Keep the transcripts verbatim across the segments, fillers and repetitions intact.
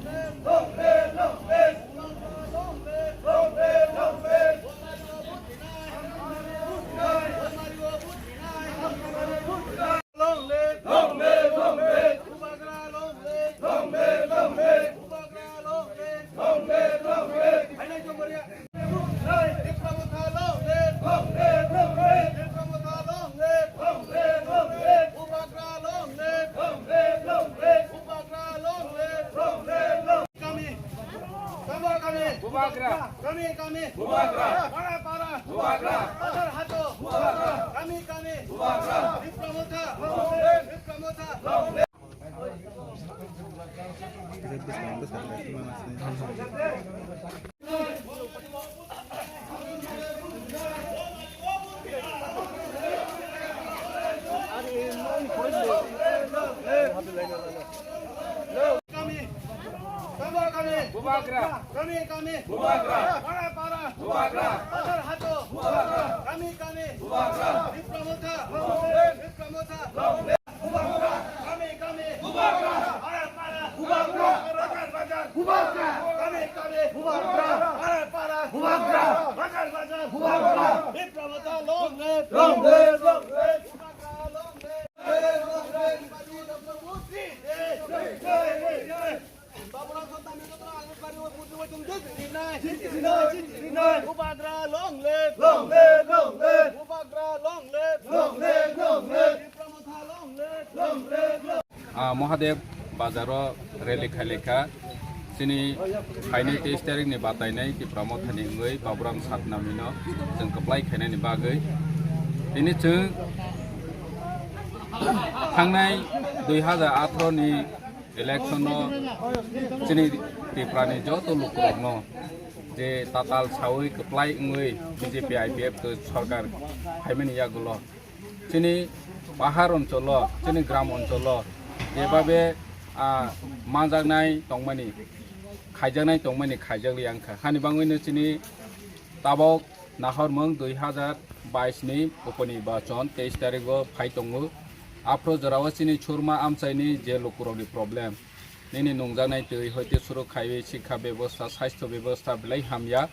Long live! Long live! Long live! Bubagra long live! Long live! Long live! Bubagra long live! Long live! Long live! Hainai Jombaria! Tipra Motha long live! Long live! Long live! Tipra Motha long live! Long live! Long live! Bubagra long live! Long live! Long live! Bubagra long live! Long live! Long live! Kami, kami, kami. Bubagra. Kami, kami. Bubagra. Para, para. Bubagra. Hajar, hajar. Bubagra. Kami, kami. Bubagra. Tipra Motha. Tipra Motha. Kami, kami, kami. Bubagra. Kami, kami. Bubagra. Para, para. Bubagra. Hajar, hajar. Bubagra. Kami, kami. Bubagra. Tipra Motha. Tipra Motha. Bubagra. Kami, kami. Bubagra. Para, para. Bubagra. Hajar, hajar. Bubagra. Kami, kami. Bubagra. Para, para. Bubagra. Hajar, hajar. Bubagra. Tipra Motha long live. Long live, long live. Bubagra long live. Bubagra long live, long live, long live. Bubagra long live, long live. Tipra Motha long live, long live, long live. Ah, Mahadev bazaro rally khailekha. Chini phaini teis tarikni batainai Tipra Mothani wngwi Baburam Satnamino chwng kwplai khainani bagwi. Tini chwng thangnai dui hazar atharo ni election o chini Tripura ni joto lukurokno je tatal sawi kwplai wngwi B J P I P F T sorkar phaimani yagulo chini pahar oncholo, chini gram oncholo jebabe, ah, manjaknai tongmani, khaijaknai tongmani khaijakli wngkha. Hani bangwino chini tabok nahormung dui hazar bais ni uponi bachon teis tarigo phai tongo. Aphro jorao chini churma amchaini je lukurokni problem, nini nungjaknai twi hoite suru khaiwi sikha bebosta, sastho bebosta belai hamya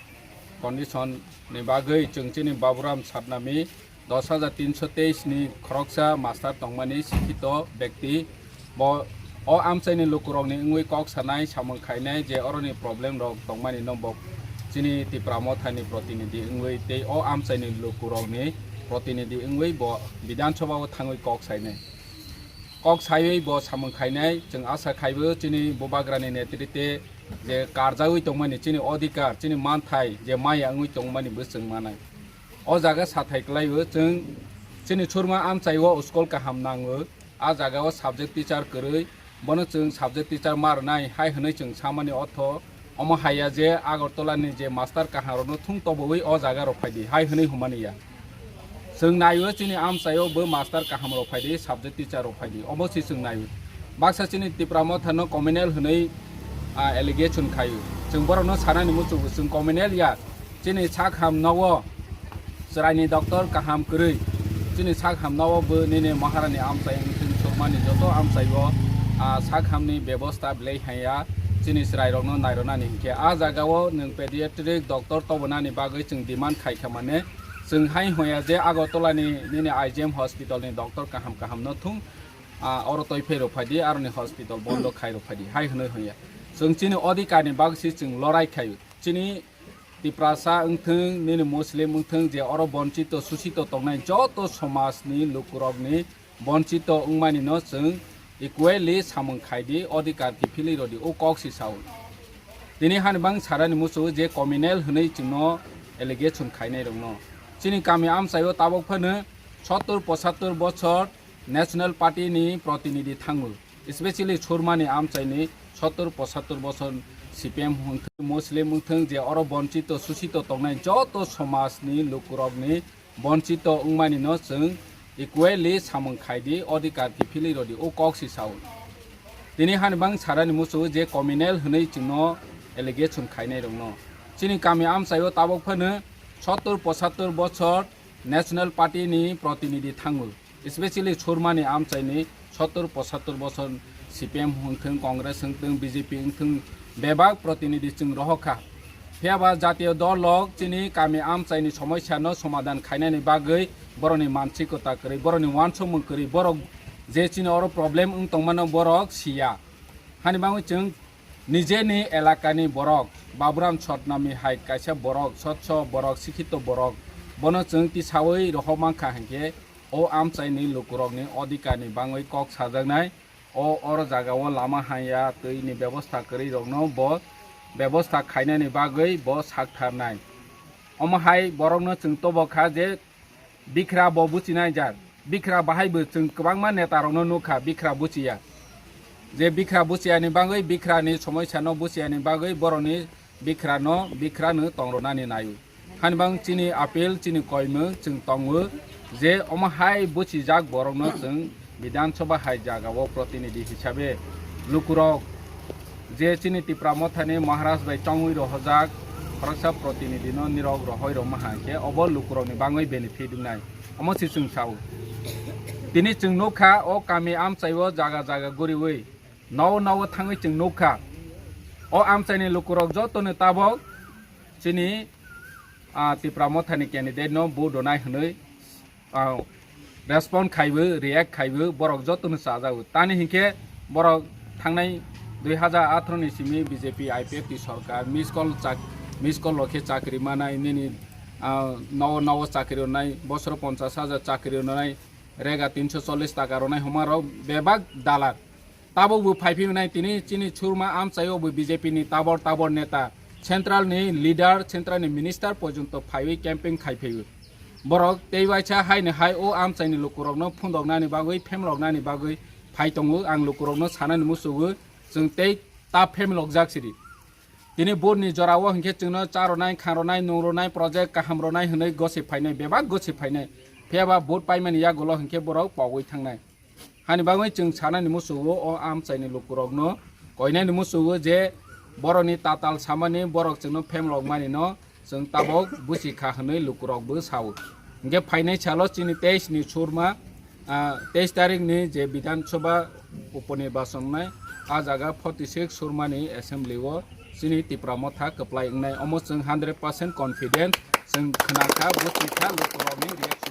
condition ni bagwi chwng chini Baburam Satnami dos hajar tinso teis ni khoroksa master tongmani sikhito bekti. Bo o amchaini lukurokni wngwi kok sanai, samung khainai je oroni problem rok tongmani no bo chini Tipra Mothani protinidhi wngwi tei o amchaini lukurokni protinidhi wngwi bo Bidhan Sabha o thangwi kok sainai. Kok saiwi bo samung khainai, chwng asa khaibo chini Bubagrani netrite je karjawi tongmani chini odhikar, chini manthai je maya wngwi tongmani bo chwng manai. O jaga sathai kwlaibo chwng chini churma amchaio school kaham nango, a jagao subject teacher kwrwi, bono chwng subject teacher ma rwnai hai hwnwi chwng samani otho. Omo haiya je Agartala ni je master kaham rokno thung tobowi o jaga rok phaidi hai hwnwi humani ya. Chwng naio chini amchaio bo master kaham rok phaidi, subject teacher rok phaidi, omo si chwng naio. Baksa chini Tipra Motha no communal hwnwi, ah, allegation khaio. Chwng borok no sanani muchungo chwng communal ya. Chini sak ham nogo chwraini doctor kaham kwrwi. Chini sak ham nogo bo nini Maharani amchai wngthung, chukmani joto amchaio, ah, sak hamni bebosta belai haiya chini chwrairokno nairwnani hinkhe. A jagao nwng pediatric doctor tobonani bagwi chwng demand khaikha mane, chwng hai hoya je Agartala ni nini I G M hospital ni doctor kaham kaham no thung, ah, oro toi phai rok phaidi, aroni hospital bondo khai rok phaidi hai hwnwi hoya. Chwng chini odhikar ni bagwi si chwng lorai khaio. Chini Tiprasa wngthung, nini Muslim wngthung, je oro bonchito, susito tongnai joto somajni lukurokni bonchito wngmani no chwng equally samung khaidi, odhikar kiphilwi rodi, o kok si sao. Tini hani bang sarani muchungo je communal hwnwi chwngno allegation khainai rokno. Chini kami amchaio tabok phano sottor pochattor bochor National Party ni protinidhi thango, especially Surmani amchaini sottor pochattor bochor C P M wngthung, Muslim wngthung, je oro bonchito, susito tongnai joto somajni lukurokni bonchito wngmani no chwng equally samung khaidi, odhikar kiphilwi rodi, o kok si sao. Tini hani bang sarani muchungo je communal hwnwi chwngno allegation khainai rokno. Chini kami amchaio tabok phano sottor pochattor bochor National Party ni protinidhi thango, especially Surmani amchaini sottor pochattor bochor C P M wngthwng, Congress wngthwng, B J P wngthwng, bebak protinidhi chwng rohor kha. Phiya ba jatiyo dol rok chini kami amchaini somosya no somadhan khainani bagwi borokni mansikota kwrwi, borokni uansukmung kwrwi, borok je chini oro problem wng tongmano borok siya. Hani bagwi chwng nijeni elakani borok, Baburam Sotnami hai kaisa borok, sotso borok, sikhito borok, bono chwng tisawi rohor mankha hinkhe o amchaini lukurokni odhikarni bagwi kok sajaknai. O oro jagao lama hanya, twini bebosta kwrwi rokno bo bebosta khainani bagwi bo saktharnai. Omo hai borokno chwng tobo kha je bikra bo buchinai jak. Bikra bahai bo chwng kwbangma neta rokno nukha bikra buchiya. Je bikra buchiyani bagwi, bikrani somosya no buchiyani bagwi borokni bikra no, bikra no tong rwnani naio. Hani bang chini appeal, chini koimung chwng tongo je omo hai buchijak borok no chwng Bidhan Sabha hai jaga o protinidhi hisabe lukurok je chini Tipra Mothani Maharaj bai chongwi rohojak khoroksa protinidhi no nirok rohoi rwma hai khe obo lukurok ni bagwi benefit wngnai. Omo se chwng sao. Tini chwng nukha o kami amchai o jaga jaga guriwi, nao nao thangwi chwng nukha. O amchaini lukurok jotono tabok chini, ah, Tipra Mothani candidate no vote rwnai hwnwi, ah, respond khaibo, react khaibo, borok jotono chajago. Tani hinkhe borok thangnai dui hajar atharo ni simi B J P I P F T sorkar miss call chak-, miss call rokhe chakri manai nini, ah, nao nao chakri rwnai, bosoro ponchas hajar chakri rwnai, rega tinso chollis taka rwnai hwnmarok bebak dalar. Tabok bo phai phiyonai tini chini churma amchaio bo B J P ni tabor tabor neta, central ni leader, central ni minister porjonto phaiwi camping khai phaio. Borok tei waisa haino hai o amchaini lukurokno phundoknani bagwi, phemloknani bagwi phai tongo. Ang lukurokno sanani musugo, chwng tei ta phemlokjak sidi. Tini vote ni jorao hinkhe chwngno cha rwnai, kha rwnai, nung rwnai, project kaham rwnai hwnwi gosi phainai, bebak gosi phainai. Phiya ba vote paimani yagulo hinkhe borok pogwi thangnai. Hani bagwi chwng sanani musugo o amchaini lukurokno, koinani musugo je borokni tatal samani borok chwngno phemlokmani no chwng tabok buchi kha hwnwi lukurokbo sao. Hinkhe phainai salo chini teis ni surma, ah, teis tarik ni je Bidhan Sabha uponirbachon wngnai, a jaga forty six surmani assembly o chini Tipra Motha kwplai wngnai, omo chwng hundred percent confident, chwng khwnakha, buchikha lukurokni reaction.